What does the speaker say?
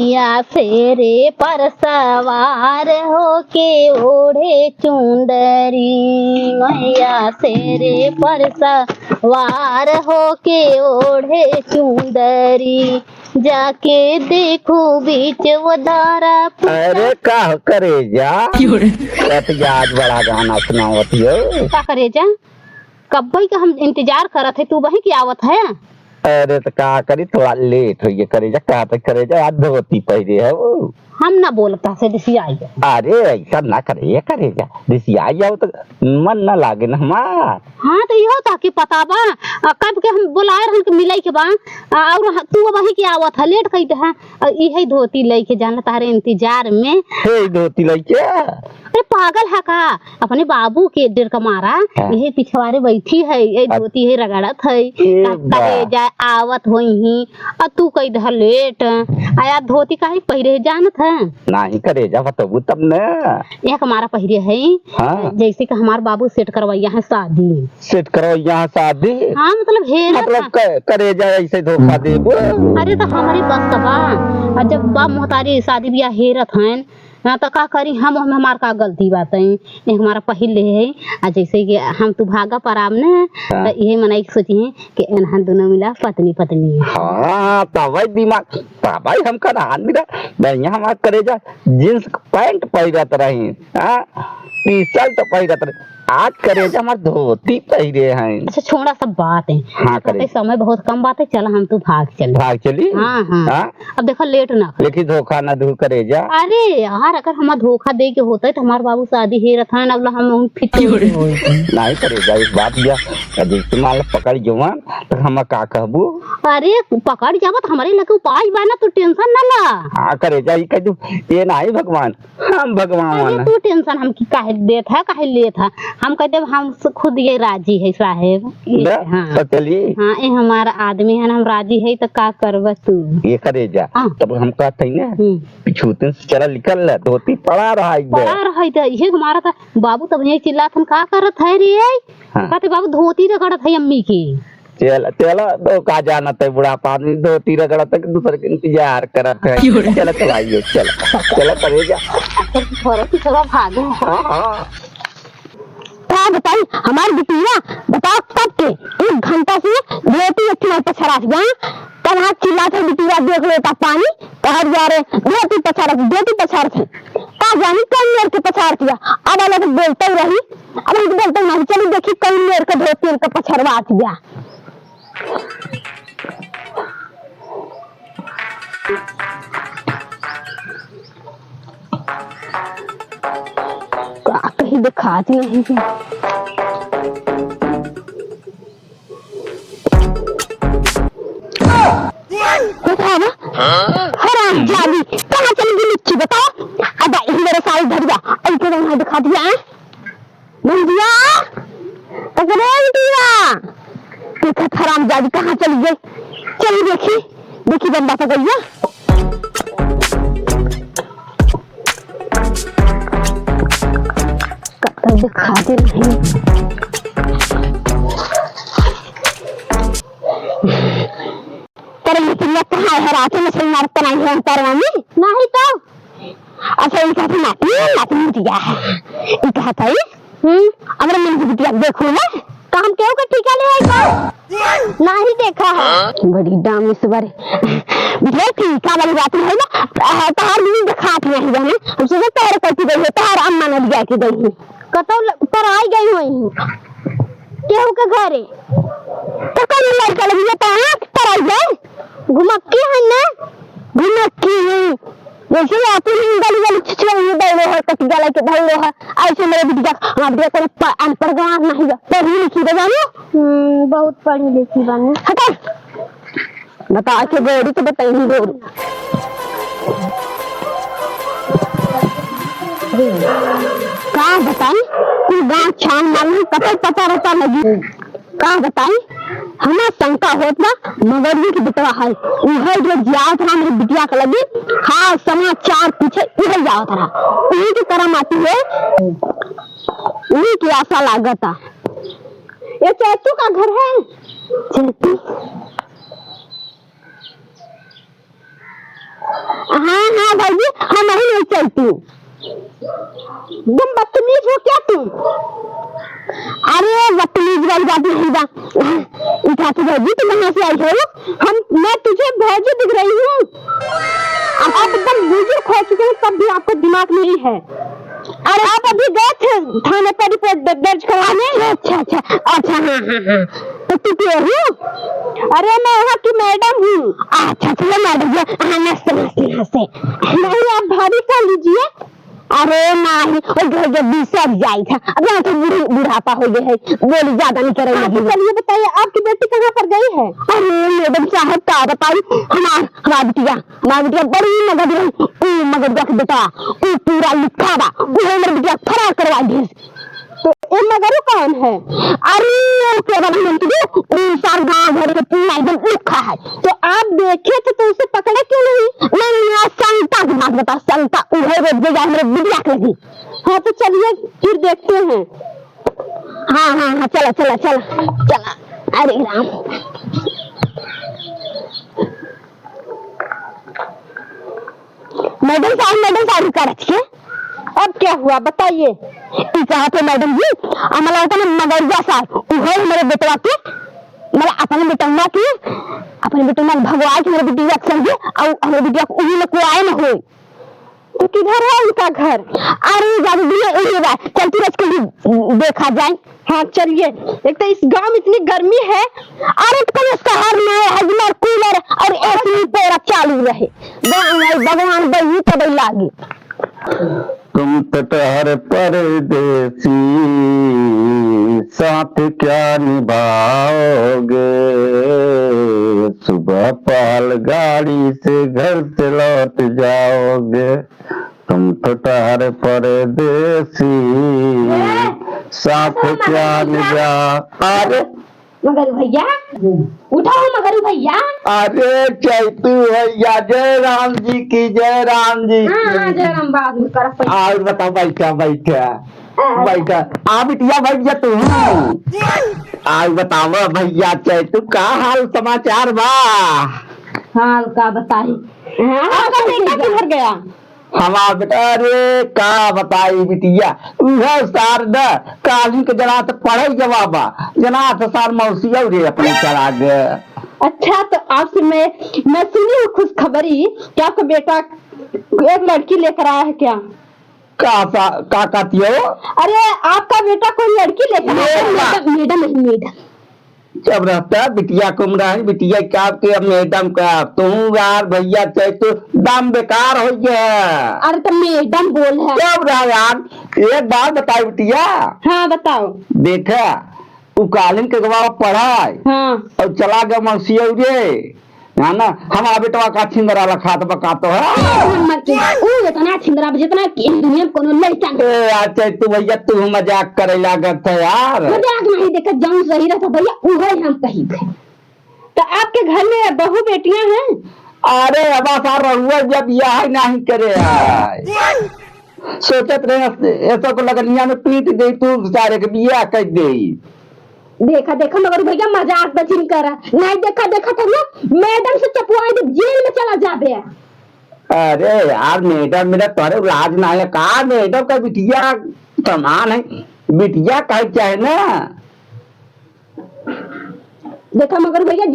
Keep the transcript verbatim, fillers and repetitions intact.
मैया शेरे पर सवार होके ओढ़े चुंदरी, मैया शेरे पर सवार होके ओढ़े चुंदरी, जाके देखो बीच वो धारा। अरे का हो करेजा? क्यों रे? कत याद बड़ा गाना सुनावत हो। का करेजा? कब्बई का हम इंतजार करत है, तू वहीं की आवत है। अरे त का करी, थोड़ा लेट होइए करेजा, का त करेजा, आज धोती पहिरे है वो। हम ना बोलता से रिसियाई। अरे ऐसा ना करे, ये करेजा, रिसियाई जाओ तो मन ना लागे ना हमार। हाँ तो इहो ताके पता बा, आ, कब के हम बोलाए रहन के मिलई के बा, आ, और ह-, तू वहीं की आवत है, लेट कई दे है, आ, इहे धोती लई के जाना तारे इंतजार में। हे धोती लई के? अरे पागल है का? अपने बाबू के डर का मारा हाँ। यही पिछवारे बैठी है, ये अ- धोती है रगड़त है। ए का बा। करेजा आवत होई ही, आ तू कई दह लेट। आया धोती काहे पहिरे जानत है? नाही करेजा, बतबू तब न। एक हमारा पहिरे है, हाँ। जैसे कि हमार बाबू सेट करवैया है शादी। सेट करवैया है शादी? हाँ, मतलब हेरत मतलब है। क-, करेजा ऐसे धोखा देबू? अरे तो हमारे बस का बा। और जब बाप महतारी शादी ब्याह हेरत हैं, हाँ, तो का करी हम, ओहमे हमार का गलती बात है? ये हमारा पहिल ले है, आ जैसे कि हम तू भागा पराम ने, हाँ। तो यही मनाई के सोची है कि एनहन दोनों मिला पत्नी पत्नी है। हाँ, तबै दिमाग, तबै हमका ना हाथ मिला, बढ़िया हमार करेजा, जींस पैंट पहिरत रही, हाँ, टी शर्ट पहिरत रही, आज करेजा हमार धोती पहिरे हैं। अच्छा, छोड़ा सब बात है। हाँ, करेजा। समय बहुत कम बात है, चल हम तू भाग चल। भाग चली? हाँ, हाँ। हाँ? अब देखा लेट ना कर। लेकिन धोखा ना दू करेजा। अरे यार, अगर हमार धोखा दे के होता है तो हमार बाबू शादी हेरत है ना, अब हम उन फिट क्यों रे? होई। नहीं करेजा, एक बात या, अब जैसे मान लो पकड़ जवान, तो हम का कहबू? अरे पकड़ जाबा तो हमारे लगे उपाय बा ना, तू टेंशन ना ला। हाँ करेजा, ये कह दू, ये नहीं भगवान, हम भगवान अरे, है। तू टेंशन हम की काहे देत है, काहे लेत है? हम कहते हम स-, खुद ये राजी है साहेब। ये, बे, हाँ। तो चलिए। हाँ, ये हमारा आदमी है ना, हम राजी है तो का करबे तू? ये करेजा। हाँ। तब हम कहते हैं ना, हम्म। पिछूतन से चला निकल ले, धोती पड़ा रहा है इधर। पड़ा रहा है इधर, ये हमारा था, बाबू तब ये चिल्लात हन, "का करत है रे?" हाँ। कहते, "बाबू धोती रगड़त है अम्मी की।" चल, चल, तो का जानत है बुढ़ापा आदमी, धोती रगड़त है कि दूसरे के इंतजार करत है। क्यों रे? चल, चल, आइए, चल, चल, करेजा। थोड़ा सी थोड़ा भागे। हाँ, हाँ। का बताई, हमार बिटिया, बताओ कब के एक घंटा से धोती एक ठिना पछारत बा, तब हाथ चिल्लात है, "बिटिया, देख लो ता पानी, कहर जा रे, धोती पछारत, धोती पछारत है।" का जानी कौन मेर के पछारत बा, अब अलग बोलते रही, अब हम बोलते नहीं, चली देखी कौन मेर के धोती इनका पछरवात बा। का कहीं देखात नहीं है। बतावा, हराम जादी, कहाँ चली गई लुच्ची बताओ? अब इही मेरे साल धरिया, ऐसे तो वहाँ दिखा दिया है। मंदिया, पकड़े बिटिया। देखत हरामजादी कहाँ चली गई। चली देखी, देखी बम्बा पकड़िया। कतई दिखाते नहीं। तेरे बिटिया कहाँ है? रात में मछली मारत नहीं है तरवा में? नहीं तो। अच्छा, ई कहत है नाती, नाती मुटिया है। ई कहत है, हम्म, हमरा मन की बिटिया देखो ना। का हम केहू के ठीका ले आई का? नहीं देखा है। बड़ी डाम इस बार। बिटिया ठीका वाली बात है ना। तह-, तहार मुंह दिखात नहीं जाने। हम सोचे तोहरे कथी गई है, तहार अम्मा ने लिया के गई है। कतौ ल-, पर आई गई होई। केहू के घरे। तो कौन लड़का लगी है, तहार पर आई गई? घुमक्की है ना? घुमक्की है। जैसे ही आती है, गली गली छिछला हुई दौड़ो है, कटिया लेके दौड़ो है। ऐसे मेरे बिटिया, हमारे बिटिया को प-, अनपढ़ गंवार नहीं है। पढ़ी लिखी बा जानो? हम्म, बहुत पढ़ी लिखी बानी। हटा। बता के गोरी तो बताई नहीं गोरी। का बताई? तू गाँव छान मालूम, कतई पता रहता लगी। का बताई, हमार शंका होत बा, मगरिये के बेटवा है, उहे जो जावत रहा हमरे बिटिया के लगे, हाँ, समाचार पूछे, उहे जावत रहा, उही के करम आती है, उही के आशा लागत आ। ये चैतू का घर है? चैतू? हाँ, हाँ भौजी, हम नहीं, नहीं चलती। तुम बदतमीज हो क्या तुम? अरे बदतमीज वाली बात नहीं बा। इठा के भौजी, तुम कहाँ से आई हो? हम, मैं तुझे भौजी दिख रही हूँ? अब आप एकदम बुजुर्ग हो चुके हैं, तब भी आपको दिमाग नहीं है। अरे आप अभी गए थे थाने पर रिपोर्ट द-, दर्ज कराने। अच्छा, अच्छा, अच्छा, अच्छा, हाँ, हाँ, हाँ। तो तू के हो? अरे मैं यहाँ की मैडम हूँ। अच्छा, चलो मैडम जी, हाँ, नमस्ते, नमस्ते, नमस्ते। नहीं, आप भाभी कह लीजिए। अरे नहीं, वो घर के बिसर जाई था। अब यहाँ तो बूढ़ी, बुढ़ापा हो गया है, बोली ज्यादा नहीं करे हाँ, तो लगी। चलिए बताइए, आपकी बेटी कहाँ पर गई है? अरे मैडम साहब, का बताई, हमार, हमार बिटिया, हमार बिटिया बड़ी मगज रही, ऊ मगज के बेटा, ऊ पूरा लिखा बा, ऊ हमर बिटिया फरार करवा दिए। तो ए मगरू कौन है? अरे, ओ के बना हम तुझे, ऊ सार गाँव भर के पूरा एकदम लिखा है। तो आप देखे थे तो उसे पकड़े क्यों नहीं? नहीं, नहीं, आज शंका की बात बता, शंका, उहे रोज दे जाए हमरे बिटिया के लगी। हाँ, तो चलिए फिर देखते हैं। हाँ, हाँ, हाँ, चला, चला, चला, चला। अरे राम। मैडम साहब, मैडम साहब, रुका रख के। अब क्या हुआ, बताइए। ई कहा थे मैडम जी, हमला होता ना मगरिया साहब, उहे हमरे बेटवा के, मतलब अपने बेटवा के, अपने बेटवा के भगवा के हमरे बिटिया के समझे, और हमरे बिटिया को उही में कोई आए ना होए। तो किधर है उनका घर? अरे, जादू दिए, उहे बा। चल, तू रच के भी देखा जाए। हाँ, चलिए। एक तो इस गांव में इतनी गर्मी है। अरे, तो कम शहर में है, हजमर कूलर और एसी पूरा चालू रहे। गाँव में भगवान बही तब लागी। तुम तो ठहर परदेसी, साथ क्या निभाओगे? सुबह पहल गाड़ी से घर से लौट जाओगे। तुम तो ठहर परदेसी, ए, साथ ओ क्या मगरू भैया। निभा-, अरे मगरू भैया, उठाओ मगरू भैया। अरे चैतू भैया, जय राम जी की, जय राम जी हाँ, की। हाँ, जय राम, बाद में करब पैसा। और बताओ, बैठा, बैठा, हाँ। बैठा। आ बिटिया, बैठ जा तू। और बताओ भैया चैतू, का हाल समाचार बा? हाल का बताई? हाँ, आपका बेटा किधर गया? हमार बेटा, अरे का बताई बिटिया, उहे सार न काली के जना त पढ़ई गवा बा, जना त सार मौसी अउरे अपने चला गए। अच्छा, तो आपसे मैं, मैं सुनी हूँ खुशखबरी कि आपका बेटा एक लड़की लेकर आया है क्या? का सा-, का कहती हो? अरे, आपका बेटा कोई लड़की लेकर आया है? मैडम, मैडम नहीं, मैडम। जब रहता बिटिया को रही, बिटिया का के अब मैडम का, तू यार भैया चैतू दम बेकार हो गया। अरे तो मैडम बोल है। जब रहा यार, एक बात बताओ बिटिया। हाँ, बताओ। देखा, उ कालिन के गवा पढ़ाए हाँ। और चला गया मौसी अउरे, है ना, हमारा बेटवा का छिंदरा लखात बकात है। अरे, हम मर के, उ इतना छिंदरा, जितना कि दुनिया में कोनो लड़का नहीं। ए, अच्छा, तू भैया, तू मजाक करे लागत है यार। मजाक नहीं, देखा, जौन सही रहता भैया, उहे हम कही थे। तो आपके घर में बहू बेटियां हैं? अरे, अब सार रहुआ जब बियाह नहीं करे आए। सोचत रहे, ऐसा को लगनिया में पीट दे, तू सारे के बियाह कर दे। देखा, देखा, मगर भैया, मजाक तो जिन करा। नहीं देखा, देखा तो ना, मैडम से चपवाई दे, जेल में चला जाबे। अरे यार, मैडम, मेरा तोरे लाज ना है का? मैडम का बिटिया समान है, बिटिया कहे चाहे ना। देखा, मगर भैया,